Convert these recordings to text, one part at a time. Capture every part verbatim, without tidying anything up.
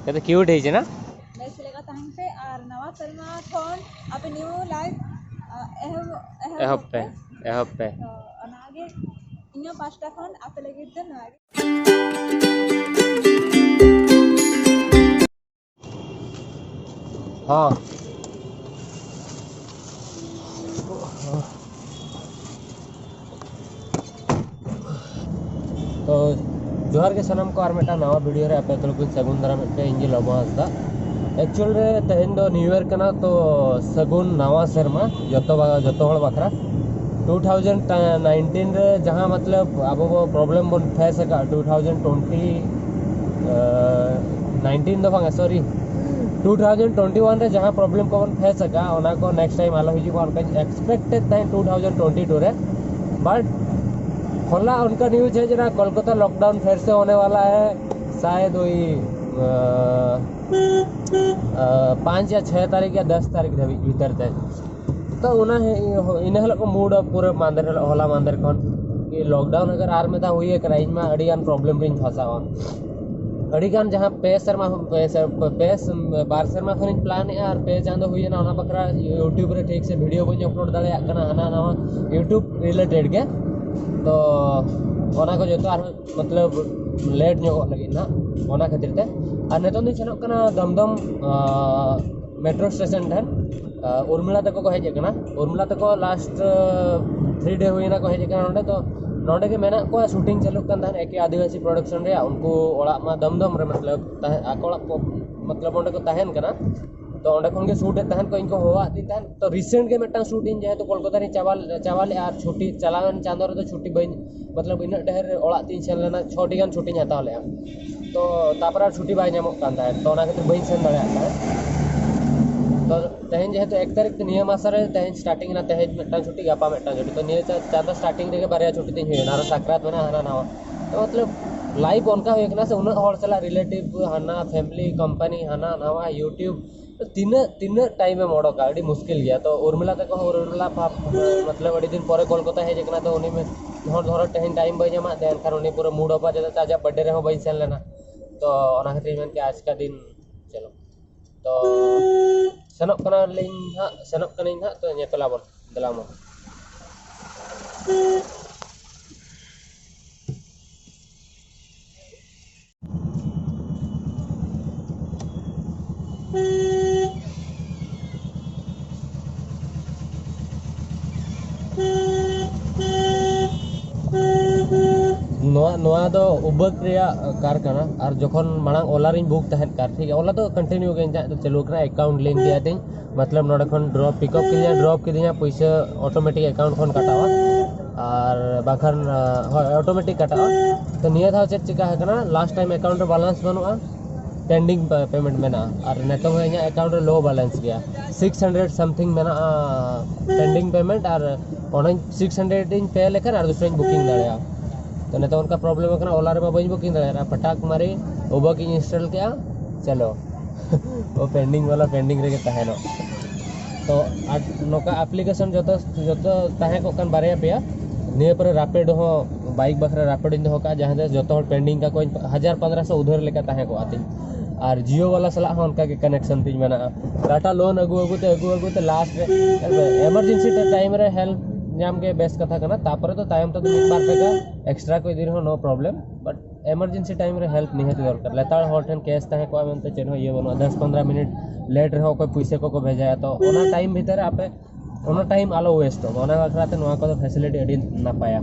ᱠᱟᱛᱮ ᱠᱤᱭᱩᱴ ᱦᱮᱡ ᱮᱱᱟ᱾ ᱵᱮᱥ ᱞᱮᱠᱟ ᱛᱟᱦᱮᱱ ᱯᱮ ᱟᱨ ᱱᱟᱣᱟ ᱥᱮᱨᱢᱟ ᱠᱷᱚᱱ ᱟᱯᱮ ᱱᱤᱭᱩ ᱞᱟᱭᱤᱯᱷ ᱮᱦᱚᱵ ᱮᱦᱚᱵ ᱯᱮ᱾ ᱮᱦᱚᱵ ᱯᱮ᱾ ᱛᱚ ᱚᱱᱟᱜᱮ ᱤᱧᱟᱹᱜ ᱯᱟᱥᱴᱟ ᱠᱷᱚᱱ ᱟᱯᱮ ᱞᱟᱹᱜᱤᱫ ᱫᱚ ᱱᱚᱣᱟ ᱜᱮ᱾ ᱦᱚᱸ᱾ ᱛᱚ ᱡᱚᱦᱟᱨ ᱜᱮ ᱥᱟᱱᱟᱢ ᱠᱚ, ᱟᱨ ᱢᱤᱫᱴᱟᱝ ᱱᱟᱣᱟ ᱵᱷᱤᱰᱤᱭᱳ ᱨᱮ ᱟᱯᱮ ᱡᱚᱛᱚ ᱠᱚᱧ ᱥᱟᱹᱜᱩᱱ ᱫᱟᱨᱟᱢᱮᱫ ᱯᱮᱭᱟ᱾ ᱤᱧ ᱜᱮ ᱞᱚᱵᱚ ᱦᱟᱸᱥᱫᱟ᱾ ᱮᱠᱪᱩᱭᱮᱞ ᱨᱮ ᱛᱮᱦᱮᱧ ᱫᱚ ᱱᱤᱭᱩ ᱤᱭᱟᱨ ᱠᱟᱱᱟ, ᱛᱚ ᱥᱟᱹᱜᱩᱱ ᱱᱟᱣᱟ ᱥᱮᱨᱢᱟ ᱡᱚᱛᱚ ᱵᱟ-, ᱡᱚᱛᱚ ᱦᱚᱲ ᱵᱟᱠᱷᱨᱟ᱾ ᱴᱩ ᱛᱷᱟᱣᱡᱮᱱᱰ ᱱᱟᱭᱤᱱᱴᱤᱱ ᱨᱮ ᱡᱟᱦᱟᱸ ᱢᱚᱛᱞᱚᱵ ᱟᱵᱚ ᱵᱚ ᱯᱨᱚᱵᱞᱮᱢ ᱵᱚᱱ ᱯᱷᱮᱥ ᱟᱠᱟᱫ ᱴᱩ ᱛᱷᱟᱣᱡᱮᱱᱰ ᱴᱩᱭᱮᱱᱴᱤ ᱱᱟᱭᱤᱱᱴᱤᱱ ᱫᱚ ᱵᱟᱝᱟ, ᱥᱚᱨᱤ, ᱴᱩ ᱛᱷᱟᱣᱡᱮᱱᱰ ᱴᱩᱭᱮᱱᱴᱤ ᱣᱟᱱ ᱨᱮ ᱡᱟᱦᱟᱸ ᱯᱨᱚᱵᱞᱮᱢ ᱠᱚᱵᱚᱱ ᱯᱷᱮᱥ ᱟᱠᱟᱫ, ᱚᱱᱟ ᱠᱚ ᱱᱮᱠᱥᱴ ᱴᱟᱭᱤᱢ ᱟᱞᱚ ᱦᱤᱡᱩᱜ ᱢᱟ, ᱚᱱᱠᱟᱧ ᱮᱠᱥᱯᱮᱠᱴᱮᱰ ᱛᱟᱦᱮᱸᱫ ᱴᱩ ᱛᱷᱟᱣᱡᱮᱱᱰ ᱴᱩᱭᱮᱱᱴᱤ ᱴᱩ ᱨᱮ᱾ ᱵᱟᱴ ᱦᱚᱞᱟ ᱚᱱᱠᱟ ᱱᱤᱭᱩᱡᱽ ᱦᱮᱡ ᱮᱱᱟ, ᱠᱳᱞᱠᱟᱛᱟ ᱞᱚᱠᱰᱟᱣᱱ ᱯᱷᱮᱨ ᱥᱮ ᱦᱳᱱᱮ ᱣᱟᱞᱟ ᱦᱮ, ᱥᱟᱭᱮᱫ ᱳᱭ ᱯᱟᱸᱪ ᱭᱟ ᱪᱷᱚᱭ ᱛᱟᱹᱨᱤᱠᱷ ᱭᱟ ᱫᱚᱥ ᱛᱟᱹᱨᱤᱠᱷ ᱫᱷᱟᱹᱵᱤᱡ ᱵᱷᱤᱛᱟᱹᱨ ᱛᱮ᱾ ᱛᱚ ᱚᱱᱟ ᱦᱮ-, ᱤᱱᱟᱹ ᱦᱤᱞᱳᱜ ᱠᱚ ᱢᱩᱰ ᱚᱯᱷ ᱯᱩᱨᱟᱹ ᱢᱟᱫᱮᱨ ᱦᱤᱞᱳᱜ, ᱦᱚᱞᱟ ᱢᱟᱫᱮᱨ ᱠᱷᱚᱱ ᱠᱤ ᱞᱚᱠᱰᱟᱣᱱ ᱟᱜᱟᱨ ᱟᱨ ᱢᱤᱫ ᱫᱷᱟᱣ ᱦᱩᱭ ᱟᱠᱟᱱᱟ, ᱤᱧ ᱢᱟ ᱟᱹᱰᱤ ᱜᱟᱱ ᱯᱨᱚᱵᱞᱮᱢ ᱨᱤᱧ ᱯᱷᱟᱥᱟᱣᱟ᱾ ᱟᱹᱰᱤ ᱜᱟᱱ ᱡᱟᱦᱟᱸ ᱯᱮ ᱥᱮᱨᱢᱟ, ᱯᱮ ᱥᱮ-, ᱯᱮ ᱥᱮ-, ᱵᱟᱨ ᱥᱮᱨᱢᱟ ᱠᱷᱚᱱᱤᱧ ᱯᱞᱟᱱᱮᱜᱼᱟ ᱟᱨ ᱯᱮ ᱪᱟᱸᱫᱚ ᱦᱩᱭᱮᱱᱟ, ᱚᱱᱟ ᱵᱟᱠᱷᱨᱟ YouTube ᱨᱮ ᱴᱷᱤᱠ ᱥᱮ ᱵᱷᱤᱰᱤᱭᱳ ᱵᱟᱹᱧ ᱟᱯᱞᱳᱰ ᱫᱟᱲᱮᱭᱟᱜ ᱠᱟᱱᱟ, ᱦᱟᱱᱟ ᱱᱟᱣᱟ YouTube ᱨᱤᱞᱮᱴᱮᱰ ᱜᱮ᱾ ᱛᱚ ᱚᱱᱟ ᱠᱚ ᱡᱚᱛᱚ ᱟᱨᱦᱚᱸ ᱢᱚᱛᱞᱚᱵ ᱞᱮᱴ ᱧᱚᱜᱚᱜ ᱞᱟᱹᱜᱤᱫ ᱱᱟᱜ, ᱚᱱᱟ ᱠᱷᱟᱹᱛᱤᱨ ᱛᱮ᱾ ᱟᱨ ᱱᱤᱛᱚᱝ ᱫᱚᱧ ᱥᱮᱱᱚᱜ ᱠᱟᱱᱟ ᱫᱚᱢᱫᱚᱢ, ᱟᱸ, ᱢᱮᱴᱨᱳ ᱥᱴᱮᱥᱚᱱ ᱴᱷᱮᱱ᱾ ᱟᱸ, ᱩᱨᱢᱤᱞᱟ ᱛᱟᱠᱚ ᱠᱚ ᱦᱮᱡ ᱟᱠᱟᱱᱟ᱾ ᱩᱨᱢᱤᱞᱟ ᱛᱟᱠᱚ ᱞᱟᱥᱴ, ᱟᱸ, ᱛᱷᱨᱤ ᱰᱮ ᱦᱩᱭᱱᱟ ᱠᱚ ᱦᱮᱡ ᱟᱠᱟᱱᱟ ᱱᱚᱸᱰᱮ᱾ ᱛᱚ ᱱᱚᱸᱰᱮ ᱜᱮ ᱢᱮᱱᱟᱜ ᱠᱚᱣᱟ, ᱥᱩᱴᱤᱝ ᱪᱟᱹᱞᱩᱜ ᱠᱟᱱ ᱛᱟᱦᱮᱸᱫ ᱮ ᱠᱮ ᱟᱹᱫᱤᱵᱟᱹᱥᱤ ᱯᱨᱚᱰᱟᱠᱥᱚᱱ ᱨᱮᱭᱟᱜ᱾ ᱩᱱᱠᱩ ᱚᱲᱟᱜ ᱢᱟ ᱫᱚᱢᱫᱚᱢ ᱨᱮ, ᱢᱚᱛᱞᱚᱵ ᱛᱟᱦᱮᱸ, ᱟᱠᱚ ᱚᱲᱟᱜ ᱠᱚ, ᱢᱚᱛᱞᱚᱵ ᱚᱸᱰᱮ ᱠᱚ ᱛᱟᱦᱮᱱ ᱠᱟᱱᱟ᱾ ᱛᱚ ᱚᱸᱰᱮ ᱠᱷᱚᱱ ᱜᱮ ᱥᱩᱴ ᱮᱫ ᱛᱟᱦᱮᱸᱫ ᱠᱚ, ᱤᱧ ᱠᱚ ᱦᱚᱦᱚᱣᱟᱫᱤᱧ ᱛᱟᱦᱮᱸᱫ᱾ ᱛᱚ ᱨᱤᱥᱮᱱᱴ ᱜᱮ ᱢᱤᱫᱴᱟᱝ ᱥᱩᱴ ᱤᱧ ᱡᱮᱦᱮᱛᱩ ᱠᱳᱞᱠᱟᱛᱟ ᱨᱤᱧ ᱪᱟᱵᱟ, ᱪᱟᱵᱟ ᱞᱮᱫᱼᱟ, ᱟᱨ ᱪᱷᱩᱴᱤ ᱪᱟᱞᱟᱣᱮᱱ ᱪᱟᱸᱫᱳ ᱨᱮᱫᱚ ᱪᱷᱩᱴᱤ ᱵᱟᱹᱧ, ᱢᱚᱛᱞᱚᱵ ᱤᱱᱟᱹᱜ ᱰᱷᱮᱨ ᱚᱲᱟᱜ ᱛᱤᱧ ᱥᱮᱱ ᱞᱮᱱᱟ, ᱪᱷᱚᱴᱤ ᱜᱟᱱ ᱪᱷᱩᱴᱤᱧ ᱦᱟᱛᱟᱣ ᱞᱮᱫᱼᱟ᱾ ᱛᱚ ᱛᱟᱨᱯᱚᱨ ᱟᱨ ᱪᱷᱩᱴᱤ ᱵᱟᱭ ᱧᱟᱢᱚᱜ ᱠᱟᱱ ᱛᱟᱦᱮᱸᱫ, ᱛᱚ ᱚᱱᱟ ᱠᱷᱟᱹᱛᱤᱨ ᱵᱟᱹᱧ ᱥᱮᱱ ᱫᱟᱲᱮᱭᱟᱜ ᱛᱟᱦᱮᱸᱫ᱾ ᱛᱚ ᱛᱮᱦᱮᱧ ᱡᱮᱦᱮᱛᱩ ᱮᱠ ᱛᱟᱹᱨᱤᱠᱷ ᱛᱮ, ᱱᱤᱭᱟᱹ ᱢᱟᱥ ᱨᱮ ᱛᱮᱦᱮᱧ ᱥᱴᱟᱨᱴᱤᱝ ᱮᱱᱟ, ᱛᱮᱦᱮᱧ ᱢᱤᱫᱴᱟᱝ ᱪᱷᱩᱴᱤ, ᱜᱟᱯᱟ ᱢᱤᱫᱴᱟᱝ ᱪᱷᱩᱴᱤ, ᱛᱚ ᱱᱤᱭᱟᱹ ᱪᱟ-, ᱪᱟᱸᱫᱳ ᱥᱴᱟᱨᱴᱤᱝ ᱨᱮᱜᱮ ᱵᱟᱨᱭᱟ ᱪᱷᱩᱴᱤ ᱛᱤᱧ ᱦᱩᱭᱮᱱᱟ, ᱟᱨᱚ ᱥᱟᱠᱨᱟᱛ ᱢᱮᱱᱟᱜᱼᱟ, ᱦᱟᱱᱟ ᱱᱟᱣᱟ᱾ ᱛᱚ ᱢᱚᱛᱞᱚᱵ ᱞᱟᱭᱤᱯᱷ ᱚᱱᱠᱟ ᱦᱩᱭ ᱠᱟᱱᱟ ᱥᱮ, ᱩᱱᱟᱹᱜ ᱦᱚᱲ ᱥᱟᱞᱟᱜ ᱨᱤᱞᱮᱴᱤᱵᱷ, ᱦᱟᱱᱟ ᱯᱷᱮᱢᱤᱞᱤ, ᱠᱳᱢᱯᱟᱱᱤ, ᱦᱟᱱᱟ ᱱᱟᱣᱟ, YouTube, ᱛᱤᱱᱟᱹᱜ, ᱛᱤᱱᱟᱹᱜ ᱴᱟᱭᱤᱢ ᱮᱢ ᱚᱰᱚᱠᱟ, ᱟᱹᱰᱤ ᱢᱩᱥᱠᱤᱞ ᱜᱮᱭᱟ᱾ ᱛᱚ ᱩᱨᱢᱤᱞᱟ ᱛᱟᱠᱚ ᱦᱚᱸ, ᱩᱨᱢᱤᱞᱟ ᱯᱟᱯ, ᱢᱚᱛᱞᱚᱵ ᱟᱹᱰᱤ ᱫᱤᱱ ᱯᱚᱨᱮ ᱠᱳᱞᱠᱟᱛᱟ ᱦᱮᱡ ᱟᱠᱟᱱᱟ, ᱛᱚ ᱩᱱᱤ ᱢᱮ-, ᱦᱚᱲ ᱫᱷᱚᱨᱚ ᱛᱮᱦᱮᱧ ᱴᱟᱭᱤᱢ ᱵᱟᱹᱧ ᱧᱟᱢᱟ, ᱫᱮᱱ ᱠᱷᱟᱱ ᱩᱱᱤ ᱯᱩᱨᱟᱹ ᱢᱩᱰ ᱚᱯᱷ ᱟᱡᱟᱜ, ᱟᱡᱟᱜ ᱵᱟᱨᱛᱷᱰᱮ ᱨᱮᱦᱚᱸ ᱵᱟᱹᱧ ᱥᱮᱱ ᱞᱮᱱᱟ᱾ ᱛᱚ ᱚᱱᱟ ᱠᱷᱟᱹᱛᱤᱨ ᱢᱮᱱ ᱠᱮᱫᱼᱟ ᱟᱡᱠᱟ ᱫᱤᱱ ᱪᱚᱞᱚ᱾ ᱛᱚ ᱥᱮᱱᱚᱜ ᱠᱟᱱᱟᱞᱤᱧ ᱦᱟᱸᱜ, ᱥᱮᱱᱚᱜ ᱠᱟᱹᱱᱟᱹᱧ ᱦᱟᱸᱜ, ᱛᱚ ᱧᱮᱯᱮᱞᱟᱵᱚᱱ, ᱫᱮᱞᱟ ᱢᱟ᱾ ᱱᱚᱣᱟ, ᱱᱚᱣᱟ ᱫᱚ ᱩᱵᱟᱹᱜ ᱨᱮᱭᱟᱜ ᱠᱟᱨ ᱠᱟᱱᱟ᱾ ᱟᱨ ᱡᱚᱠᱷᱚᱱ ᱢᱟᱲᱟᱝ ᱳᱞᱟ ᱨᱤᱧ ᱵᱩᱠ ᱛᱟᱦᱮᱸᱫ ᱠᱟᱨ, ᱴᱷᱤᱠ ᱜᱮᱭᱟ, ᱳᱞᱟ ᱫᱚ ᱠᱚᱱᱴᱤᱱᱤᱭᱩ ᱜᱮ ᱤᱧᱟᱹᱜ ᱫᱚ ᱪᱟᱹᱞᱩ ᱠᱟᱱᱟ, ᱮᱠᱟᱣᱩᱱᱴ ᱞᱤᱝᱠ ᱜᱮᱭᱟ ᱛᱤᱧ, ᱢᱚᱛᱞᱚᱵ ᱱᱚᱰᱮ ᱠᱷᱚᱱ ᱰᱨᱚᱯ ᱯᱤᱠᱟᱯ ᱠᱤᱫᱤᱧᱟ, ᱰᱨᱚᱯ ᱠᱤᱫᱤᱧᱟ, ᱯᱩᱭᱥᱟᱹ ᱚᱴᱳᱢᱮᱴᱤᱠ ᱮᱠᱟᱣᱩᱱᱴ ᱠᱷᱚᱱ ᱠᱟᱴᱟᱜᱼᱟ᱾ ᱟᱨ ᱵᱟᱝᱠᱷᱟᱱ, ᱦᱳᱭ, ᱚᱴᱳᱢᱮᱴᱤᱠ ᱠᱟᱴᱟᱜᱼᱟ᱾ ᱛᱚ ᱱᱤᱭᱟᱹ ᱫᱷᱟᱣ ᱪᱮᱫ ᱪᱤᱠᱟ ᱟᱠᱟᱱᱟ, ᱞᱟᱥᱴ ᱴᱟᱭᱤᱢ ᱮᱠᱟᱣᱩᱱᱴ ᱨᱮ ᱵᱟᱞᱟᱱᱥ ᱵᱟᱹᱱᱩᱜᱼᱟ, ᱯᱮᱱᱰᱤᱝ ᱯᱮᱢᱮᱱᱴ ᱢᱮᱱᱟᱜᱼᱟ᱾ ᱟᱨ ᱱᱤᱛᱚᱝ ᱦᱚᱸ ᱤᱧᱟᱹᱜ ᱮᱠᱟᱣᱩᱱᱴ ᱨᱮ ᱞᱳ ᱵᱟᱞᱟᱱᱥ ᱜᱮᱭᱟ, ᱥᱤᱠᱥ ᱦᱟᱱᱰᱨᱮᱰ ᱥᱟᱢᱛᱷᱤᱝ ᱢᱮᱱᱟᱜᱼᱟ ᱯᱮᱱᱰᱤᱝ ᱯᱮᱢᱮᱱᱴ᱾ ᱟᱨ ᱚᱱᱟᱧ ᱥᱤᱠᱥ ᱦᱟᱱᱰᱨᱮᱰ ᱤᱧ ᱯᱮ ᱞᱮᱠᱷᱟᱱ ᱟᱨ ᱫᱩᱥᱨᱟᱧ ᱵᱩᱠᱤᱝ ᱫᱟᱲᱮᱭᱟᱜᱼᱟ᱾ ᱛᱚ ᱱᱤᱛᱚᱜ ᱚᱱᱠᱟ ᱯᱨᱚᱵᱞᱮᱢ ᱟᱠᱟᱱᱟ, ᱳᱞᱟ ᱨᱮᱢᱟ ᱵᱟᱹᱧ ᱵᱩᱠᱤᱝ ᱫᱟᱲᱮᱭᱟᱜᱼᱟ᱾ ᱯᱷᱟᱴᱟᱠ ᱢᱟᱨᱮ ᱩᱵᱟᱹᱜ ᱤᱧ ᱤᱱᱥᱴᱚᱞ ᱠᱮᱜᱼᱟ, ᱪᱚᱞᱚ᱾ ᱳ ᱯᱮᱱᱰᱤᱝ ᱵᱟᱞᱟ ᱯᱮᱱᱰᱤᱝ ᱨᱮᱜᱮ ᱛᱟᱦᱮᱱᱚᱜ᱾ ᱛᱚ ᱟᱨ ᱱᱚᱝᱠᱟ ᱟᱯᱞᱤᱠᱮᱥᱚᱱ ᱡᱚᱛᱚ, ᱡᱚᱛᱚ ᱛᱟᱦᱮᱸ ᱠᱚᱜ ᱠᱟᱱ ᱵᱟᱨᱭᱟ ᱯᱮᱭᱟ, ᱱᱤᱭᱟᱹ ᱯᱚᱨᱮ ᱨᱟᱯᱤᱰ ᱦᱚᱸ, ᱵᱟᱭᱤᱠ ᱵᱟᱠᱷᱨᱟ ᱨᱟᱯᱤᱰ ᱤᱧ ᱫᱚᱦᱚ ᱠᱟᱜᱼᱟ, ᱡᱟᱦᱟᱸ ᱫᱚ ᱡᱚᱛᱚ ᱦᱚᱲ ᱯᱮᱱᱰᱤᱝ ᱠᱟᱠᱚᱣᱟᱹᱧ, ᱦᱟᱡᱟᱨ ᱯᱚᱱᱫᱽᱨᱚᱥᱚ ᱩᱫᱷᱟᱹᱨ ᱞᱮᱠᱟ ᱛᱟᱦᱮᱸ ᱠᱚᱜᱼᱟ ᱛᱤᱧ᱾ ᱟᱨ ᱡᱤᱭᱳ ᱵᱟᱞᱟ ᱥᱟᱞᱟᱜ ᱦᱚᱸ ᱚᱱᱠᱟ ᱜᱮ ᱠᱟᱱᱮᱠᱥᱚᱱ ᱛᱤᱧ ᱢᱮᱱᱟᱜᱼᱟ᱾ ᱴᱟᱴᱟ ᱞᱳᱱ ᱟᱹᱜᱩ ᱟᱹᱜᱩ ᱛᱮ, ᱟᱹᱜᱩ ᱟᱹᱜᱩ ᱛᱮ ᱞᱟᱥᱴ ᱨᱮ ᱮᱢᱟᱨᱡᱮᱱᱥᱤ ᱴᱟᱭᱤᱢ ᱨᱮ ᱦᱮᱞᱯ ᱧᱟᱢ ᱜᱮ ᱵᱮᱥ ᱠᱟᱛᱷᱟ ᱠᱟᱱᱟ᱾ ᱛᱟᱯᱚᱨᱮ ᱫᱚ ᱛᱟᱭᱚᱢ ᱛᱮᱫᱚ ᱢᱤᱫ ᱵᱟᱨ ᱴᱟᱠᱟ ᱮᱠᱥᱴᱨᱟ ᱠᱚ ᱤᱫᱤ ᱨᱮᱦᱚᱸ ᱱᱳ ᱯᱨᱚᱵᱞᱮᱢ, ᱵᱟᱴ ᱮᱢᱟᱨᱡᱮᱱᱥᱤ ᱴᱟᱭᱤᱢ ᱨᱮ ᱦᱮᱞᱯ ᱱᱤᱦᱟᱹᱛ ᱫᱚᱨᱠᱟᱨ᱾ ᱞᱮᱛᱟᱲ ᱦᱚᱲ ᱴᱷᱮᱱ ᱠᱮᱥ ᱛᱟᱦᱮᱸ ᱠᱚᱜᱼᱟ ᱢᱮᱱᱛᱮ ᱪᱮᱫ ᱦᱚᱸ ᱤᱭᱟᱹ ᱵᱟᱹᱱᱩᱜᱼᱟ᱾ ᱫᱚᱥ ᱯᱚᱱᱫᱽᱨᱚ ᱢᱤᱱᱤᱴ ᱞᱮᱴ ᱨᱮᱦᱚᱸ ᱚᱠᱚᱭ ᱯᱩᱭᱥᱟᱹ ᱠᱚᱠᱚ ᱵᱷᱮᱡᱟᱭᱟ, ᱛᱚ ᱚᱱᱟ ᱴᱟᱭᱤᱢ ᱵᱷᱤᱛᱟᱹᱨ ᱨᱮ ᱟᱯᱮ, ᱚᱱᱟ ᱴᱟᱭᱤᱢ ᱟᱞᱚ ᱳᱭᱮᱥᱴᱚᱜ ᱢᱟ, ᱚᱱᱟ ᱵᱟᱠᱷᱨᱟ ᱛᱮ ᱱᱚᱣᱟ ᱠᱚᱫᱚ ᱯᱷᱮᱥᱤᱞᱤᱴᱤ ᱟᱹᱰᱤ ᱱᱟᱯᱟᱭᱟ᱾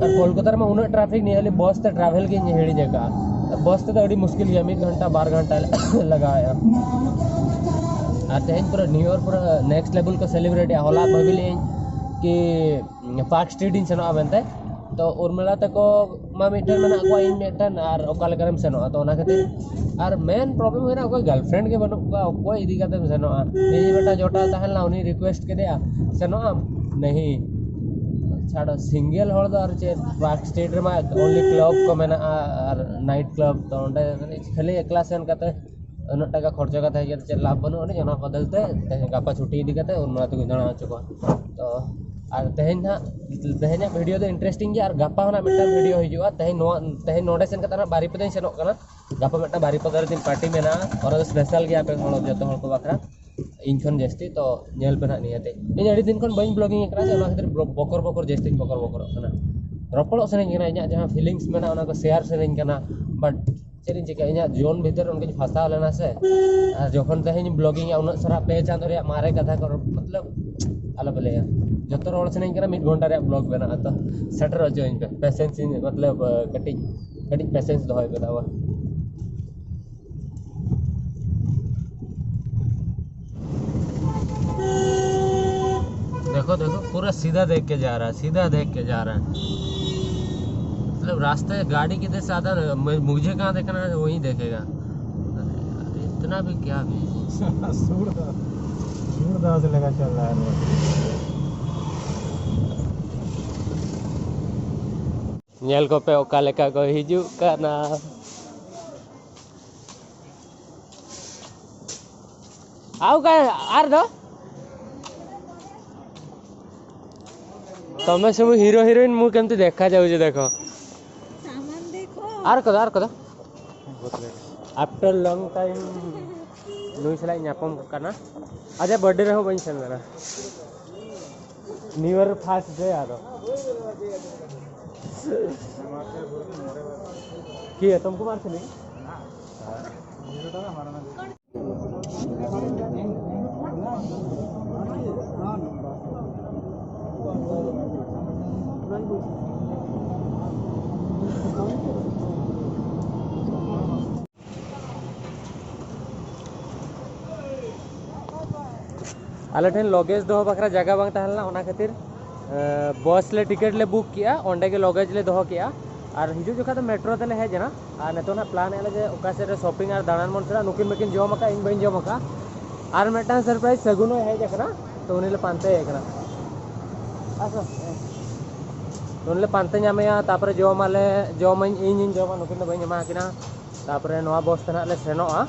ᱟᱨ ᱠᱳᱞᱠᱟᱛᱟ ᱨᱮᱢᱟ ᱩᱱᱟᱹᱜ ᱴᱨᱟᱯᱷᱤᱠ, ᱱᱤᱭᱟᱹ ᱠᱷᱟᱹᱞᱤ ᱵᱚᱥ ᱛᱮ ᱴᱨᱟᱵᱷᱮᱞ ᱜᱤᱧ ᱦᱤᱲᱤᱧ ᱟᱠᱟᱫᱼᱟ᱾ ᱵᱚᱥ ᱛᱮᱫᱚ ᱟᱹᱰᱤ ᱢᱩᱥᱠᱤᱞ ᱜᱮᱭᱟ, ᱢᱤᱫ ᱜᱷᱚᱱᱴᱟ ᱵᱟᱨ ᱜᱷᱚᱱᱴᱟ ᱞᱟᱜᱟᱣᱮᱫᱼᱟ᱾ ᱟᱨ ᱛᱮᱦᱮᱧ ᱯᱩᱨᱟᱹ ᱱᱤᱭᱩ ᱤᱭᱟᱨ ᱯᱩᱨᱟᱹ ᱱᱮᱠᱥᱴ ᱞᱮᱵᱮᱞ ᱠᱚ ᱥᱮᱞᱤᱵᱨᱮᱴ ᱮᱫᱼᱟ᱾ ᱦᱚᱞᱟ ᱵᱷᱟᱹᱵᱤ ᱞᱮᱫᱟᱹᱧ ᱠᱤ ᱯᱟᱨᱠ ᱥᱴᱨᱤᱴ ᱤᱧ ᱥᱮᱱᱚᱜᱼᱟ ᱢᱮᱱᱛᱮ, ᱛᱚ ᱩᱨᱢᱤᱞᱟ ᱛᱟᱠᱚ ᱢᱟ ᱢᱤᱫᱴᱷᱮᱱ ᱢᱮᱱᱟᱜ ᱠᱚᱣᱟ, ᱤᱧ ᱢᱤᱫᱴᱷᱮᱱ, ᱟᱨ ᱚᱠᱟ ᱞᱮᱠᱟᱨᱮᱢ ᱥᱮᱱᱚᱜᱼᱟ? ᱛᱚ ᱚᱱᱟ ᱠᱷᱟᱹᱛᱤᱨ, ᱟᱨ ᱢᱮᱱ ᱯᱨᱚᱵᱞᱮᱢ ᱦᱩᱭᱱᱟ, ᱚᱠᱚᱭ ᱜᱟᱨᱞᱯᱷᱨᱮᱱᱰ ᱜᱮ ᱵᱟᱹᱱᱩᱜ ᱠᱚᱣᱟ, ᱚᱠᱚᱭ ᱤᱫᱤ ᱠᱟᱛᱮᱢ ᱥᱮᱱᱚᱜᱼᱟ? ᱤᱧ ᱢᱤᱫᱴᱟᱝ ᱡᱚᱴᱟᱣ ᱛᱟᱦᱮᱸ ᱞᱮᱱᱟ, ᱩᱱᱤ ᱨᱤᱠᱩᱭᱮᱥᱴ ᱠᱮᱫᱮᱭᱟ, "ᱥᱮᱱᱚᱜ ᱟᱢ?" "ᱱᱟᱦᱤ, ᱪᱷᱟᱲᱚ, ᱥᱤᱝᱜᱮᱞ ᱦᱚᱲ ᱫᱚ ᱟᱨ ᱪᱮᱫ?" ᱯᱟᱨᱠ ᱥᱴᱨᱤᱴ ᱨᱮᱢᱟ ᱚᱱᱞᱤ ᱠᱞᱟᱵᱽ ᱠᱚ ᱢᱮᱱᱟᱜᱼᱟ ᱟᱨ ᱱᱟᱭᱤᱴ ᱠᱞᱟᱵᱽ, ᱛᱚ ᱚᱸᱰᱮ ᱠᱷᱟᱹᱞᱤ ᱮᱠᱞᱟ ᱥᱮᱱ ᱠᱟᱛᱮ ᱩᱱᱟᱹᱜ ᱴᱟᱠᱟ ᱠᱷᱚᱨᱪᱟ ᱠᱟᱛᱮ ᱦᱮᱡ ᱠᱟᱛᱮ ᱪᱮᱫ ᱞᱟᱵᱷ ᱵᱟᱹᱱᱩᱜ ᱟᱹᱱᱤᱡ? ᱚᱱᱟ ᱵᱚᱫᱚᱞ ᱛᱮ ᱛᱮᱦᱮᱧ ᱜᱟᱯᱟ ᱪᱷᱩᱴᱤ ᱤᱫᱤ ᱠᱟᱛᱮ ᱩᱨᱢᱤᱞᱟ ᱛᱮᱠᱚ ᱫᱟᱬᱟ ᱦᱚᱪᱚ ᱠᱚᱣᱟ᱾ ᱛᱚ ᱟᱨ ᱛᱮᱦᱮᱧ ᱱᱟᱦᱟᱜ, ᱛᱮᱦᱮᱧᱟᱜ ᱵᱷᱤᱰᱤᱭᱳ ᱫᱚ ᱤᱱᱴᱟᱨᱮᱥᱴᱤᱝ ᱜᱮᱭᱟ, ᱟᱨ ᱜᱟᱯᱟ ᱦᱚᱸ ᱱᱟᱦᱟᱜ ᱢᱤᱫᱴᱟᱝ ᱵᱷᱤᱰᱤᱭᱳ ᱦᱤᱡᱩᱜᱼᱟ᱾ ᱛᱮᱦᱮᱧ ᱱᱚᱣᱟ, ᱛᱮᱦᱮᱧ ᱱᱚᱰᱮ ᱥᱮᱱ ᱠᱟᱛᱮ ᱱᱟᱦᱟᱜ ᱵᱟᱨᱤᱯᱟᱫᱟᱧ ᱥᱮᱱᱚᱜ ᱠᱟᱱᱟ᱾ ᱜᱟᱯᱟ ᱢᱤᱫᱴᱟᱝ ᱵᱟᱨᱤᱯᱟᱫᱟ ᱨᱮ ᱫᱤᱱ ᱯᱟᱨᱴᱤ ᱢᱮᱱᱟᱜᱼᱟ, ᱚᱱᱟ ᱫᱚ ᱥᱯᱮᱥᱟᱞ ᱜᱮᱭᱟ ᱟᱯᱮ ᱦᱚᱲ, ᱡᱚᱛᱚ ᱦᱚᱲ ᱠᱚ ᱵᱟᱠᱷᱨᱟ, ᱤᱧ ᱠᱷᱚᱱ ᱡᱟᱹᱥᱛᱤ᱾ ᱛᱚ ᱧᱮᱞ ᱯᱮ ᱱᱟᱦᱟᱜ ᱱᱤᱭᱟᱹᱛᱮ᱾ ᱤᱧ ᱟᱹᱰᱤ ᱫᱤᱱ ᱠᱷᱚᱱ ᱵᱟᱹᱧ ᱵᱞᱚᱜᱤᱝ ᱠᱟᱱᱟ, ᱚᱱᱟ ᱠᱷᱟᱹᱛᱤᱨ ᱵᱚᱠᱚᱨ ᱵᱚᱠᱚᱨ ᱡᱟᱹᱥᱛᱤᱧ ᱵᱚᱠᱚᱨ ᱵᱚᱠᱚᱨᱚᱜ ᱠᱟᱱᱟ᱾ ᱨᱚᱯᱚᱲᱚᱜ ᱥᱟᱱᱟᱧ ᱠᱟᱱᱟ, ᱤᱧᱟᱹᱜ ᱡᱟᱦᱟᱸ ᱯᱷᱤᱞᱤᱝᱥ ᱢᱮᱱᱟᱜᱼᱟ, ᱚᱱᱟ ᱠᱚ ᱥᱮᱭᱟᱨ ᱥᱟᱱᱟᱧ ᱠᱟᱱᱟ, ᱵᱟᱴ ᱪᱮᱫ ᱤᱧ ᱪᱤᱠᱟᱹᱭᱟ, ᱤᱧᱟᱹᱜ ᱡᱤᱭᱚᱱ ᱵᱷᱤᱛᱤᱨ ᱨᱮ ᱚᱱᱠᱟᱧ ᱯᱷᱟᱸᱥᱟᱣ ᱞᱮᱱᱟ ᱥᱮ᱾ ᱟᱨ ᱡᱚᱠᱷᱚᱱ ᱛᱮᱦᱮᱧ ᱵᱞᱚᱜᱤᱝᱟ, ᱩᱱᱟᱹᱜ ᱥᱟᱨᱟ ᱯᱮ ᱪᱟᱸᱫᱳ ᱨᱮᱭᱟᱜ ᱢᱟᱨᱮ ᱠᱟᱛᱷᱟ ᱠᱚ, ᱢᱚᱛᱞᱚᱵ, ᱟᱞᱚᱯᱮ ᱞᱟᱹᱭᱟ, ᱡᱚᱛᱚ ᱨᱚᱲ ᱥᱟᱱᱟᱧ ᱠᱟᱱᱟ᱾ ᱢᱤᱫ ᱜᱷᱚᱱᱴᱟ ᱨᱮᱭᱟᱜ ᱵᱞᱚᱜ ᱵᱮᱱᱟᱜᱼᱟ, ᱛᱚ ᱥᱮᱴᱮᱨ ᱦᱚᱪᱚᱧ ᱯᱮ, ᱯᱮᱥᱮᱱᱥ ᱤᱧ, ᱢᱚᱛᱞᱚᱵ, ᱠᱟᱹᱴᱤᱡ, ᱠᱟᱹᱴᱤᱡ ᱯᱮᱥᱮᱱᱥ ᱫᱚᱦᱚᱭ ᱯᱮ ᱛᱟᱵᱚ᱾ देखो, देखो, पूरा सीधा देख के जा रहा है, सीधा देख के जा रहा है। मतलब, रास्ते गाड़ी किधर से आता है ना, मैं, मुझे कहाँ देखना है, वहीं देखेगा। अरे यार, इतना भी क्या भी। सूरदास, सूरदास लगा चल रहा है। ᱧᱮᱞ ᱠᱚᱯᱮ ᱚᱠᱟ ᱞᱮᱠᱟ ᱠᱚ ᱦᱤᱡᱩᱜ ᱠᱟᱱᱟ᱾ ଆଉ କାଇଁ ଆର ଦ ତମେ ସବୁ ହିରୋ ହିରୋଇନ, ମୁଁ କେମିତି ଦେଖାଯାଉଛି ଦେଖ। सामान देखो। ᱟᱨ ᱠᱚᱫᱚ, ᱟᱨ ᱠᱚᱫᱚ। After long time ᱱᱩᱭ ᱥᱟᱞᱟᱜ ᱧᱟᱯᱟᱢ ᱠᱟᱱᱟ᱾ ᱟᱡᱟᱜ ᱵᱟᱨᱛᱷᱰᱮ ᱨᱮᱦᱚᱸ ᱵᱟᱹᱧ ᱥᱮᱱ ᱞᱮᱱᱟ᱾ ᱱᱤᱭᱩ ᱤᱭᱟᱨ ᱯᱷᱟᱥᱴ ᱰᱮ ᱟᱫᱚ। ᱠᱤ ᱮ ᱛᱚᱢᱠᱩ ᱢᱟᱨ ᱥᱮ ᱱᱤ? ᱟᱞᱮ ᱴᱷᱮᱱ ᱞᱚᱜᱮᱡᱽ ᱫᱚᱦᱚ ᱵᱟᱠᱷᱨᱟ ᱡᱟᱭᱜᱟ ᱵᱟᱝ ᱛᱟᱦᱮᱸ ᱞᱮᱱᱟ, ᱚᱱᱟ ᱠᱷᱟᱹᱛᱤᱨ, ᱮ, ᱵᱟᱥ ᱞᱮ ᱴᱤᱠᱤᱴ ᱞᱮ ᱵᱩᱠ ᱠᱮᱜᱼᱟ, ᱚᱸᱰᱮ ᱜᱮ ᱞᱚᱜᱮᱡᱽ ᱞᱮ ᱫᱚᱦᱚ ᱠᱮᱜᱼᱟ᱾ ᱟᱨ ᱦᱤᱡᱩᱜ ᱡᱚᱠᱷᱟᱡ ᱫᱚ ᱢᱮᱴᱨᱳ ᱛᱮᱞᱮ ᱦᱮᱡ ᱮᱱᱟ᱾ ᱟᱨ ᱱᱤᱛᱚᱜ ᱱᱟᱜ ᱯᱞᱟᱱ ᱮᱜᱼᱟ ᱞᱮ ᱡᱮ ᱚᱠᱟ ᱥᱮᱫ ᱨᱮ ᱥᱚᱯᱤᱝ ᱟᱨ ᱫᱟᱬᱟᱱ ᱵᱚᱱ ᱪᱟᱞᱟᱜᱼᱟ᱾ ᱱᱩᱠᱤᱱ ᱢᱟᱹᱠᱤᱱ ᱡᱚᱢ ᱟᱠᱟᱫ, ᱤᱧ ᱵᱟᱹᱧ ᱡᱚᱢ ᱟᱠᱟᱫ᱾ ᱟᱨ ᱢᱤᱫᱴᱟᱝ ᱥᱟᱨᱯᱨᱟᱭᱤᱡᱽ, ᱥᱟᱹᱜᱩᱱ ᱦᱚᱸᱭ ᱦᱮᱡ ᱟᱠᱟᱱᱟ, ᱛᱚ ᱩᱱᱤ ᱞᱮ ᱯᱟᱱᱛᱮᱭᱮ ᱠᱟᱱᱟ᱾ ᱟᱪᱪᱷᱟ, ᱩᱱᱤ ᱞᱮ ᱯᱟᱱᱛᱮ ᱧᱟᱢᱮᱭᱟ, ᱛᱟᱨᱯᱚᱨᱮ ᱡᱚᱢᱟᱞᱮ, ᱡᱚᱢᱟᱹᱧ, ᱤᱧᱤᱧ ᱡᱚᱢᱟ, ᱱᱩᱠᱤᱱ ᱫᱚ ᱵᱟᱹᱧ ᱮᱢᱟ ᱠᱤᱱᱟ᱾ ᱛᱟᱨᱯᱚᱨᱮ ᱱᱚᱣᱟ ᱵᱚᱥ ᱛᱮ ᱱᱟᱜ ᱞᱮ ᱥᱮᱱᱚᱜᱼᱟ᱾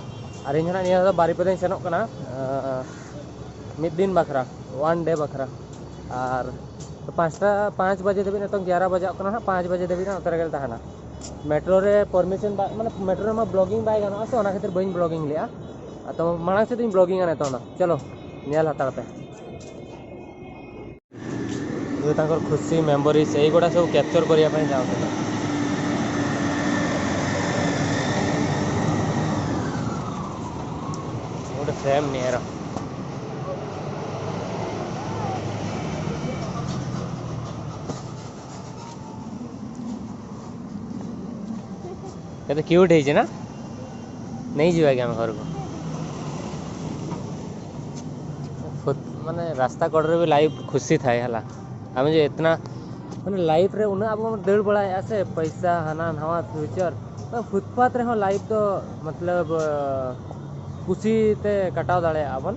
ᱟᱨ ᱤᱧ ᱦᱚᱸ ᱱᱟᱜ ᱱᱤᱭᱟᱹ ᱫᱷᱟᱣ ᱫᱚ ᱵᱟᱨᱤᱯᱟᱫᱟᱧ ᱥᱮᱱᱚᱜ ᱠᱟᱱᱟ, ᱟᱸ, ᱢᱤᱫ ᱫᱤᱱ ᱵᱟᱠᱷᱨᱟ, ᱚᱣᱟᱱ ᱰᱮ ᱵᱟᱠᱷᱨᱟ᱾ ᱟᱨ ᱯᱟᱸᱪᱴᱟ, ᱯᱟᱸᱪ ᱵᱟᱡᱮ ᱫᱷᱟᱹᱵᱤᱡ, ᱱᱤᱛᱚᱝ ᱜᱮᱭᱟᱨᱟ ᱵᱟᱡᱟᱜ ᱠᱟᱱᱟ ᱦᱟᱸᱜ, ᱯᱟᱸᱪ ᱵᱟᱡᱮ ᱫᱷᱟᱹᱵᱤᱡ ᱦᱟᱸᱜ ᱚᱱᱛᱮ ᱨᱮᱜᱮ ᱞᱮ ᱛᱟᱦᱮᱱᱟ᱾ ᱢᱮᱴᱨᱳ ᱨᱮ ᱯᱟᱨᱢᱤᱥᱚᱱ ᱵᱟᱭ, ᱢᱟᱱᱮ ᱢᱮᱴᱨᱳ ᱨᱮᱢᱟ ᱵᱞᱚᱜᱤᱝ ᱵᱟᱭ ᱜᱟᱱᱚᱜᱼᱟ ᱥᱮ, ᱚᱱᱟ ᱠᱷᱟᱹᱛᱤᱨ ᱵᱟᱹᱧ ᱵᱞᱚᱜᱤᱝ ᱞᱮᱜᱼᱟ᱾ ᱟᱫᱚ ᱢᱟᱲᱟᱝ ᱥᱮᱫ ᱤᱧ ᱵᱞᱚᱜᱤᱝᱟ ᱱᱤᱛᱚᱝ ᱫᱚ᱾ ᱪᱚᱞᱚ, ᱧᱮᱞ ᱦᱟᱛᱟᱲ ᱯᱮ᱾ ᱤᱭᱟᱹ, ᱛᱟᱝᱠᱚᱨ ᱠᱷᱩᱥᱤ, ᱢᱮᱢᱳᱨᱤᱡᱽ, ᱮᱭ ᱜᱩᱲᱟ ᱥᱚᱵ ᱠᱮᱯᱪᱚᱨ ᱠᱚᱨᱤᱭᱟ ᱯᱟᱭ ᱡᱟᱣ ᱛᱮ᱾ ଗୋଟେ ଫ୍ରେମ୍ ନିଆରା। କେତେ କ୍ୟୁଟ୍ ହେଇଛି ନା? ନେଇଯିବା କି ଆମେ ଘରକୁ? ଫୁଟ-, ମାନେ ରାସ୍ତା କଡ଼ରେ ବି ଲାଇଫ୍ ଖୁସି ଥାଏ ହେଲା। ଆମେ ଯେ ଏतना, ମାନେ ଲାଇଫ୍ରେ ଉନା ଆବ ଦୌଡ଼ ବଢ଼ାଏ ଆସେ, ପଇସା, ହାନା, ନୂଆ ଫ୍ୟୁଚର୍, ᱯᱷᱩᱴᱯᱟᱛ ᱨᱮᱦᱚᱸ ᱞᱟᱭᱤᱯᱷ ᱫᱚ, ᱢᱚᱛᱞᱚᱵ, ᱠᱩᱥᱤ ᱛᱮ ᱠᱟᱴᱟᱣ ᱫᱟᱲᱮᱭᱟᱜᱼᱟ ᱵᱚᱱ᱾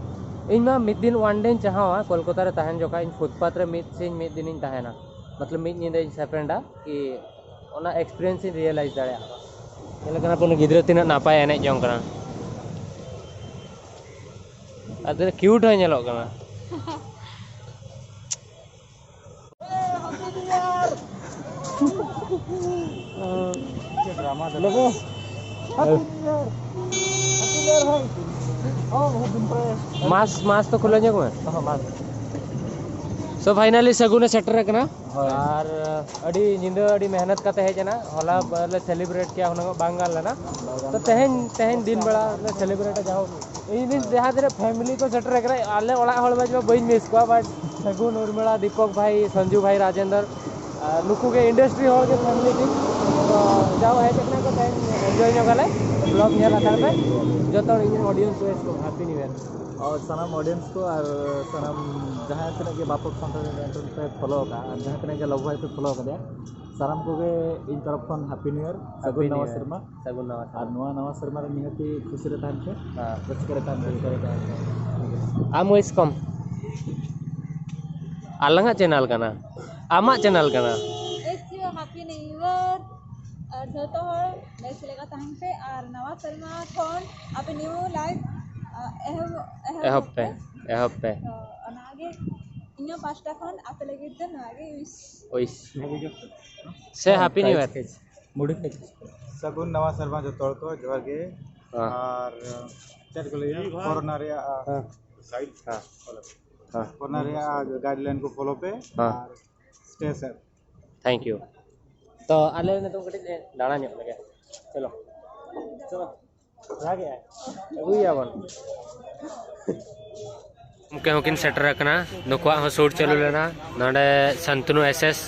ᱤᱧ ᱢᱟ ᱢᱤᱫ ᱫᱤᱱ ᱚᱣᱟᱱ ᱰᱮᱧ ᱪᱟᱦᱟᱣᱟ, ᱠᱳᱞᱠᱟᱛᱟ ᱨᱮ ᱛᱟᱦᱮᱱ ᱡᱚᱠᱷᱟᱡ ᱤᱧ ᱯᱷᱩᱴᱯᱟᱛ ᱨᱮ ᱢᱤᱫ ᱥᱤᱧ ᱢᱤᱫ ᱫᱤᱱᱤᱧ ᱛᱟᱦᱮᱱᱟ, ᱢᱚᱛᱞᱚᱵ ᱢᱤᱫ ᱧᱤᱫᱟᱹᱧ ᱥᱯᱮᱱᱰᱟ, ᱠᱤ ᱚᱱᱟ ᱮᱠᱥᱯᱤᱨᱤᱭᱮᱱᱥ ᱤᱧ ᱨᱤᱭᱮᱞᱟᱭᱤᱡᱽ ᱫᱟᱲᱮᱭᱟᱜᱼᱟ᱾ ᱧᱮᱞ ᱠᱟᱱᱟ ᱯᱮ ᱩᱱᱤ ᱜᱤᱫᱽᱨᱟᱹ ᱛᱤᱱᱟᱹᱜ ᱱᱟᱯᱟᱭ ᱮᱱᱮᱡ ᱡᱚᱝ ᱠᱟᱱᱟ᱾ ᱟᱨ ᱛᱤᱱᱟᱹᱜ ᱠᱤᱭᱩᱴ ᱦᱚᱸᱭ ᱧᱮᱞᱚᱜ ᱠᱟᱱᱟ᱾ ᱞᱚᱵᱚ᱾ ᱢᱟᱥᱠ, ᱢᱟᱥᱠ ᱛᱚ ᱠᱷᱩᱞᱟᱹᱣ ᱧᱚᱜ ᱢᱮ᱾ ᱦᱚᱸ, ᱢᱟᱥᱠ᱾ So finally ᱥᱟᱹᱜᱩᱱᱮ ᱥᱮᱴᱮᱨ ᱟᱠᱟᱱᱟ᱾ ᱦᱳᱭ᱾ ᱟᱨ ᱟᱹᱰᱤ ᱧᱤᱫᱟᱹ ᱟᱹᱰᱤ ᱢᱮᱦᱱᱚᱛ ᱠᱟᱛᱮ ᱦᱮᱡ ᱮᱱᱟ᱾ ᱦᱚᱞᱟ ᱵᱟᱞᱮ ᱥᱮᱞᱤᱵᱨᱮᱴ ᱠᱮᱭᱟ, ᱦᱩᱱᱟᱹᱝ ᱵᱟᱝ ᱜᱟᱱ ᱞᱮᱱᱟ᱾ ᱵᱟᱝ ᱜᱟᱱ ᱛᱚ ᱞᱮᱱᱟ᱾ ᱛᱮᱦᱮᱧ, ᱛᱮᱦᱮᱧ ᱫᱤᱱ ᱵᱮᱲᱟ ᱞᱮ ᱥᱮᱞᱤᱵᱨᱮᱴᱟ, ᱡᱟᱦᱳ ᱤᱧ ᱨᱮᱱ ᱡᱟᱦᱟᱸ ᱛᱤᱱᱟᱹᱜ ᱯᱷᱮᱢᱤᱞᱤ ᱠᱚ ᱥᱮᱴᱮᱨ ᱟᱠᱟᱱᱟ, ᱟᱞᱮ ᱚᱲᱟᱜ ᱦᱚᱲ ᱢᱟ ᱵᱟᱹᱧ ᱢᱤᱥ ᱠᱚᱣᱟ, but ᱥᱟᱹᱜᱩᱱ, ᱩᱨᱢᱤᱞᱟ, ᱫᱤᱯᱚᱠ ᱵᱷᱟᱭ, ᱥᱚᱧᱡᱩ ᱵᱷᱟᱭ, ᱨᱟᱡᱮᱱᱫᱚᱨ, ᱟᱨ ᱱᱩᱠᱩ ᱜᱮ ᱤᱱᱰᱟᱥᱴᱨᱤ ᱦᱚᱲ ᱜᱮ ᱯᱷᱮᱢᱤᱞᱤ ᱴᱤᱢ᱾ ᱛᱚ ᱡᱟᱣ ᱦᱮᱡ ᱟᱠᱟᱱᱟ ᱠᱚ, ᱛᱮᱦᱮᱧ ᱮᱱᱡᱚᱭ ᱧᱚᱜ ᱟᱞᱮ᱾ ᱵᱞᱚᱜ ᱧᱮᱞ ᱦᱟᱛᱟᱲ ᱯᱮ᱾ ᱡᱚᱛᱚ ᱦᱚᱲ ᱤᱧ ᱨᱮᱱ ᱚᱰᱤᱭᱮᱱᱥ ᱠᱚ ᱦᱮᱯᱤ ᱱᱤᱭᱩ ᱤᱭᱟᱨ᱾ ᱟᱨ ᱥᱟᱱᱟᱢ ᱚᱰᱤᱭᱮᱱᱥ ᱠᱚ ᱟᱨ ᱥᱟᱱᱟᱢ ᱡᱟᱦᱟᱸ ᱛᱤᱱᱟᱹᱜ ᱜᱮ ᱵᱟᱯᱚᱠ ᱥᱟᱱᱛᱟᱲ ᱮᱱᱴᱟᱨᱴᱮᱱᱢᱮᱱᱴ ᱯᱮ ᱯᱷᱚᱞᱳ ᱟᱠᱟᱫᱼᱟ ᱟᱨ ᱡᱟᱦᱟᱸ ᱛᱤᱱᱟᱹᱜ ᱜᱮ ᱞᱚᱵᱷ ᱵᱷᱟᱭ ᱯᱮ ᱯᱷᱚᱞᱳ ᱟᱠᱟᱫᱮᱭᱟ, ᱥᱟᱱᱟᱢ ᱠᱚᱜᱮ ᱤᱧ ᱛᱚᱨᱚᱯ ᱠᱷᱚᱱ ᱦᱮᱯᱤ ᱱᱤᱭᱩ ᱤᱭᱟᱨ, ᱥᱟᱹᱜᱩᱱ ᱦᱮᱯᱤ ᱱᱟᱣᱟ ᱱᱤᱭᱩ ᱤᱭᱟᱨ᱾ ᱥᱮᱨᱢᱟ᱾ ᱥᱟᱹᱜᱩᱱ ᱱᱟᱣᱟ ᱟᱨ ᱥᱮᱨᱢᱟ᱾ ᱱᱚᱣᱟ ᱱᱟᱣᱟ ᱥᱮᱨᱢᱟ ᱨᱮ ᱱᱤᱦᱟᱹᱛᱤ ᱠᱷᱩᱥᱤ ᱨᱮ ᱛᱟᱦᱮᱱ ᱯᱮ, ᱦᱮᱸ᱾ ᱨᱟᱹᱥᱠᱟᱹ ᱨᱮ ᱛᱟᱦᱮᱱ ᱯᱮ᱾ ᱟᱢ ᱣᱤᱥ ᱠᱚᱢ᱾ ᱟᱞᱟᱝᱟᱜ ᱪᱮᱱᱮᱞ ᱠᱟᱱᱟ, ᱟᱢᱟᱜ ᱪᱮᱱᱮᱞ ᱠᱟᱱᱟ᱾ ᱮᱥ ᱤᱭᱩ ᱦᱮᱯᱤ ᱱᱤᱭᱩ ᱤᱭᱟᱨ᱾ ᱟᱨ ᱡᱚᱛᱚ ᱦᱚᱲ ᱵᱮᱥ ᱞᱮᱠᱟ ᱛᱟᱦᱮᱱ ᱯᱮ ᱟᱨ ᱱᱟᱣᱟ ᱥᱮᱨᱢᱟ ᱠᱷᱚᱱ ᱟᱯᱮ ᱱᱤᱭᱩ ᱞᱟᱭᱤᱯᱷ, ᱟ, ᱮᱦᱚᱵ, ᱮᱦᱚᱵ ᱮᱦᱚᱵ ᱯᱮ, ᱯᱮ᱾ ᱮᱦᱚᱵ ᱯᱮ᱾ ᱛᱚ ᱚᱱᱟᱜᱮ᱾ ᱤᱧᱟᱹᱜ ᱯᱟᱥᱴᱟ ᱠᱷᱚᱱ ᱟᱯᱮ ᱞᱟᱹᱜᱤᱫ ᱫᱚ ᱱᱚᱣᱟ ᱜᱮ ᱩᱭᱤᱥ᱾ ᱳᱭᱥ᱾ ᱥᱮ ᱦᱮᱯᱤ ᱱᱤᱭᱩ ᱤᱭᱟᱨ᱾ ᱢᱩᱰᱤ ᱠᱷᱟᱡ᱾ ᱥᱟᱹᱜᱩᱱ ᱱᱟᱣᱟ ᱥᱮᱨᱢᱟ ᱡᱚᱛᱚ ᱦᱚᱲ ᱠᱚ, ᱡᱚᱦᱟᱨ ᱜᱮ᱾ ᱦᱮᱸ᱾ ᱟᱨ ᱪᱮᱫ ᱠᱚ ᱞᱟᱹᱭᱟ, ᱠᱚᱨᱳᱱᱟ ᱨᱮᱭᱟᱜ, ᱦᱮᱸ᱾ ᱦᱮᱸ᱾ ᱦᱮᱸ᱾ ᱠᱚᱨᱳᱱᱟ ᱨᱮᱭᱟᱜ ᱜᱟᱭᱤᱰᱞᱟᱭᱤᱱ ᱠᱚ ᱯᱷᱚᱞᱳ ᱯᱮ᱾ ᱦᱮᱸ᱾ ᱟᱨ ᱥᱴᱮ ᱥᱮᱯ᱾ Thank you. ᱛᱚ ᱟᱞᱮ ᱱᱤᱛᱚᱜ ᱠᱟᱹᱴᱤᱡ ᱞᱮ ᱫᱟᱬᱟ ᱧᱚᱜ ᱞᱮᱜᱮ᱾ ᱪᱚᱞᱚ᱾ ᱪᱚᱞᱚ᱾ ᱞᱟᱜᱮ᱾ ᱟᱹᱜᱩᱭᱟᱵᱚᱱ᱾ ᱜᱚᱢᱠᱮ ᱦᱚᱸᱠᱤᱱ ᱥᱮᱴᱮᱨ ᱟᱠᱟᱱᱟ, ᱱᱩᱠᱩᱣᱟᱜ ᱦᱚᱸ ᱥᱩᱴ ᱪᱟᱹᱞᱩ ᱞᱮᱱᱟ᱾ ᱱᱚᱰᱮ ᱥᱟᱱᱛᱩᱱᱩ ᱮᱥ ᱮᱥ᱾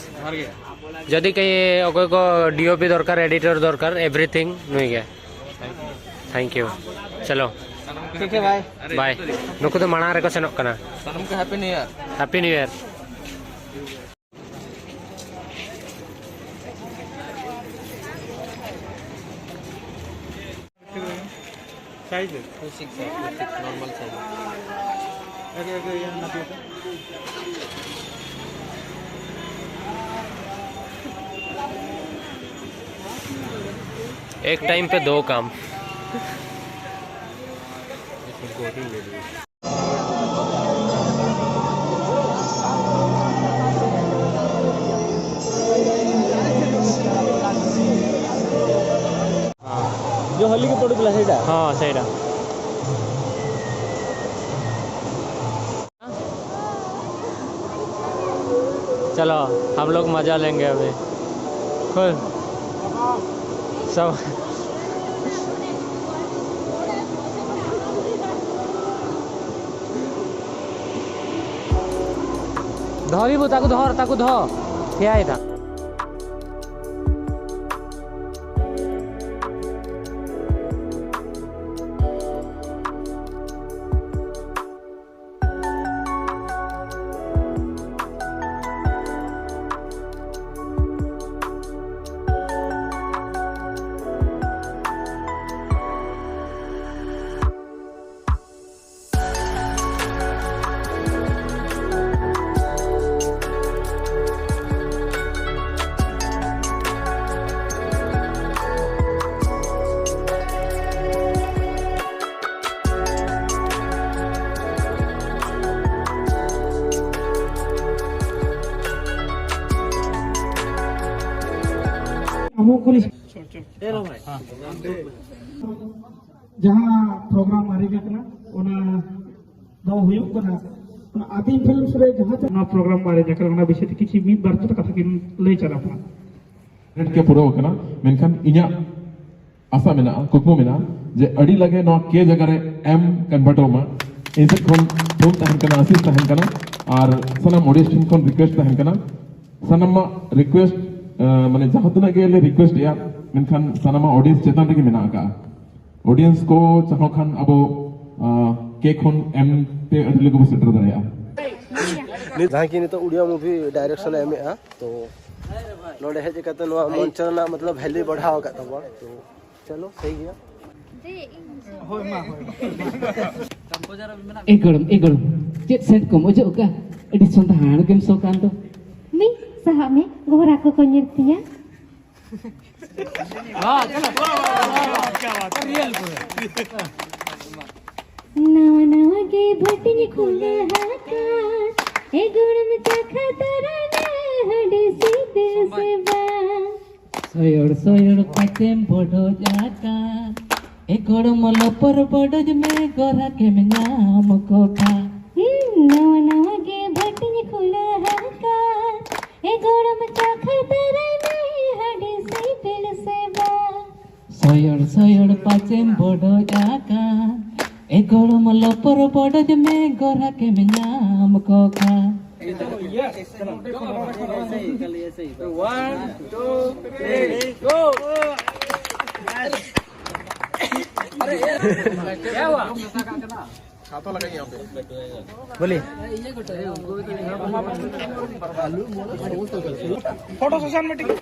ᱡᱩᱫᱤ ᱠᱤ ᱚᱠᱚᱭ ᱠᱚ ᱰᱤ ᱳ ᱯᱤ ᱫᱚᱨᱠᱟᱨ, ᱮᱰᱤᱴᱚᱨ ᱫᱚᱨᱠᱟᱨ, ᱮᱵᱷᱨᱤᱛᱷᱤᱝ ᱱᱩᱭ ᱜᱮ᱾ Thank you. ᱪᱚᱞᱚ᱾ ᱴᱷᱤᱠ ᱦᱮ ᱵᱷᱟᱭ᱾ ᱵᱟᱭ᱾ ᱱᱩᱠᱩ ᱫᱚ ᱢᱟᱲᱟᱝ ᱨᱮᱠᱚ ᱥᱮᱱᱚᱜ ᱠᱟᱱᱟ᱾ ᱥᱟᱱᱟᱢ ᱠᱚ happy new year. Happy new year. Size है। टू सिक्स है, टू सिक्स नॉर्मल साइज। अरे, अरे, ये ना दे दो। एक टाइम पे दो काम। जो होली के पड़ू बुला सेटा। हाँ, सेटा। चलो, हम लोग मजा लेंगे अभी। खुल। सब। ᱫᱚᱦᱚ ᱵᱤᱵᱩ, ᱛᱟᱠᱚ ᱫᱚᱦᱚ, ᱛᱟᱠᱚ ᱫᱚᱦᱚ᱾ ᱴᱷᱤᱭᱟᱭ ᱫᱟ᱾ ᱟᱵᱚ ᱠᱚ ᱡᱟᱦᱟᱸ ᱯᱨᱳᱜᱨᱟᱢ ᱟᱨᱮᱡ ᱟᱠᱟᱱᱟ, ᱚᱱᱟ ᱫᱚ ᱦᱩᱭᱩᱜ ᱠᱟᱱᱟ, ᱚᱱᱟ ᱟᱹᱫᱤᱢ ᱯᱷᱤᱞᱢᱥ ᱨᱮ ᱡᱟᱦᱟᱸ ᱛᱮ ᱱᱚᱣᱟ ᱯᱨᱳᱜᱨᱟᱢ ᱟᱨᱮᱡ ᱟᱠᱟᱱᱟ, ᱚᱱᱟ ᱵᱤᱥᱚᱭ ᱛᱮ ᱠᱤᱪᱷᱩ ᱢᱤᱫ ᱵᱟᱨ ᱠᱟᱛᱷᱟ ᱠᱤᱱ ᱞᱟᱹᱭ ᱪᱟᱞᱟ ᱠᱟᱱᱟ᱾ ᱰᱮᱴ ᱠᱮ ᱯᱩᱨᱟᱹᱣ ᱟᱠᱟᱱᱟ, ᱢᱮᱱᱠᱷᱟᱱ ᱤᱧᱟᱹᱜ ᱟᱥᱟ ᱢᱮᱱᱟᱜᱼᱟ, ᱠᱩᱠᱢᱩ ᱢᱮᱱᱟᱜᱼᱟ ᱡᱮ ᱟᱹᱰᱤ ᱞᱟᱜᱮ ᱱᱚᱣᱟ ᱠᱮ ᱡᱟᱭᱜᱟ ᱨᱮ ᱮᱢ ᱠᱚᱱᱵᱷᱟᱨᱴᱚᱜ ᱢᱟ᱾ ᱤᱧ ᱥᱮᱫ ᱠᱷᱚᱱ ᱛᱷᱩᱢ ᱛᱟᱦᱮᱱ ᱠᱟᱱᱟ, ᱟᱥᱤᱥ ᱛᱟᱦᱮᱱ ᱠᱟᱱᱟ, ᱟᱨ ᱥᱟᱱᱟᱢ ᱚᱰᱤᱭᱮᱱᱥ ᱴᱷᱮᱱ ᱠᱷᱚᱱ ᱨᱤᱠᱩᱭᱮᱥᱴ ᱛᱟᱦᱮᱱ ᱠᱟᱱᱟ, ᱥᱟᱱᱟᱢᱟᱜ ᱨᱤᱠᱩᱭᱮᱥᱴ, ᱢᱟᱱᱮ ᱡᱟᱦᱟᱸ ᱛᱤᱱᱟᱹᱜ ᱜᱮᱞᱮ ᱨᱤᱠᱩᱭᱮᱥᱴ ᱮᱜᱼᱟ, ᱢᱮᱱᱠᱷᱟᱱ ᱥᱟᱱᱟᱢᱟᱜ ᱚᱰᱤᱭᱮᱱᱥ ᱪᱮᱛᱟᱱ ᱨᱮᱜᱮ ᱢᱮᱱᱟᱜ ᱟᱠᱟᱜᱼᱟ᱾ ᱚᱰᱤᱭᱮᱱᱥ ᱠᱚ ᱪᱟᱦᱚ ᱠᱷᱟᱱ ᱟᱵᱚ ᱠᱮ ᱠᱷᱚᱱ ᱮᱢ ᱛᱮ ᱟᱹᱰᱤ ᱞᱚᱜᱚᱱ ᱵᱚ ᱥᱮᱴᱮᱨ ᱫᱟᱲᱮᱭᱟᱜᱼᱟ᱾ ᱡᱟᱦᱟᱸᱭ ᱠᱤ ᱱᱤᱛᱚᱜ ᱩᱲᱤᱭᱟ ᱢᱩᱵᱷᱤ ᱰᱟᱭᱨᱮᱠᱥᱚᱱ ᱮ ᱮᱢᱮᱜᱼᱟ, ᱛᱚ ᱱᱚᱰᱮ ᱦᱮᱡ ᱠᱟᱛᱮ ᱱᱚᱣᱟ ᱢᱚᱧᱪᱚ ᱨᱮᱱᱟᱜ ᱢᱚᱛᱞᱚᱵ ᱵᱷᱮᱞᱤ ᱵᱟᱲᱦᱟᱣ ᱟᱠᱟᱫ ᱛᱟᱵᱚᱱᱟ᱾ ᱛᱚ ᱪᱚᱞᱚ, ᱥᱟᱹᱦᱤ ᱜᱮᱭᱟ᱾ ᱮ ᱜᱚᱲᱚᱢ, ᱮ ᱜᱚᱲᱚᱢ, ᱪᱮᱫ ᱥᱮᱱᱴ ᱠᱚᱢ ᱚᱡᱚᱜ ᱟᱠᱟᱫᱼᱟ? ᱟᱹᱰᱤ ᱥᱚᱸᱫᱷᱟᱲ ᱜᱮᱢ ᱥᱚ ᱠᱟᱱ ᱫᱚ᱾ ᱢᱤ, ᱥᱟᱦᱟᱜ ᱢᱮ, ᱜᱷᱚᱨᱟ ᱠᱚᱠᱚ ᱧᱮᱞ ᱛᱤᱧᱟ᱾ ᱱᱟᱣᱟ ᱱᱟᱣᱟ ᱜᱮ ᱵᱷᱟᱹᱴᱤᱧ ᱠᱷᱩᱞᱟᱹ ᱟᱠᱟᱫ, ᱮ ᱜᱚᱲᱚᱢ ᱪᱟᱠᱷᱟ ᱛᱟᱨᱟᱭ ᱢᱮ, ᱟᱹᱰᱤ ᱥᱤᱵᱤᱞ ᱥᱮᱵᱟ᱾ ᱥᱚᱭᱚᱲ ᱥᱚᱭᱚᱲ ᱯᱟᱪᱮᱢ ᱵᱚᱰᱚᱡ ᱟᱠᱟᱱ, ᱮ ᱜᱚᱲᱚᱢ ᱞᱚᱯᱚᱨ ᱵᱚᱰᱚᱡ ᱢᱮ, ᱜᱚᱨᱦᱟᱠᱮᱢ ᱧᱟᱢ ᱠᱚ ᱠᱷᱟᱱ᱾ ᱦᱩᱸ, ᱱᱟᱣᱟ ᱱᱟᱣᱟ ᱜᱮ ᱵᱷᱟᱹᱴᱤᱧ ᱠᱷᱩᱞᱟᱹ ᱟᱠᱟᱫ, ᱮ ᱜᱚᱲᱚᱢ ᱪᱟᱠᱷᱟ ᱛᱟᱨᱟᱭ ᱢᱮ, ᱟᱹᱰᱤ ᱥᱤᱵᱤᱞ ᱥᱮᱵᱟ᱾ ᱥᱚᱭᱚᱲ ᱥᱚᱭᱚᱲ ᱯᱟᱪᱮᱢ ᱵᱚᱰᱚᱡ ᱟᱠᱟᱱ, ᱮ ᱜᱚᱲᱚᱢ ᱞᱚᱯᱚᱨ ᱵᱚᱰᱚᱡ ᱢᱮ, ᱜᱚᱨᱦᱟᱠᱮᱢ ᱧᱟᱢ ᱠᱚ ᱠᱷᱟᱱ᱾ One, two, three, go! बोलिए। फोटो सेशन में टिकट।